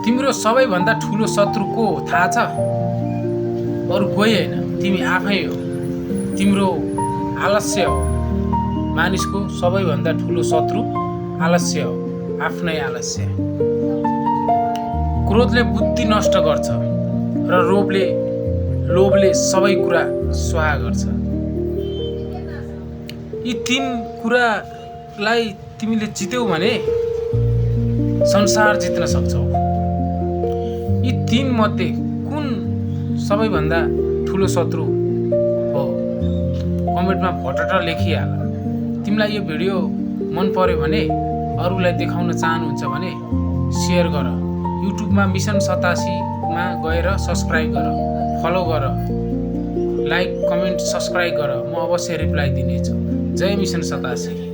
तिम्रो सबैभन्दा ठुलो शत्रु को हो थाहा छ? अरू कोही होइन, तिमी आफै हो। तिम्रो आलस्य हो। मानिसको सबैभन्दा ठुलो शत्रु आलस्य हो, आफ्नै आलस्य। क्रोधले बुद्धि नष्ट गर्छ र लोभले सबै कुरा स्वाहा गर्छ। यी 3 कुरालाई तिमीले जित्यौ भने संसार जित्न सक्छौ। यी 3 मध्ये कुन सबैभन्दा ठुलो शत्रु हो? कमेन्टमा फटट लेखिहाल। तिमीलाई यो भिडियो मन पर्यो भने, अरूलाई देखाउन चाहनुहुन्छ भने सेयर गर। युट्युबमा मिसन 87 मा गएर सब्स्क्राइब गर, फलो गर, लाइक कमेन्ट सब्स्क्राइब गर। म अवश्य रिप्लाई दिनेछु। जय मिसन 87।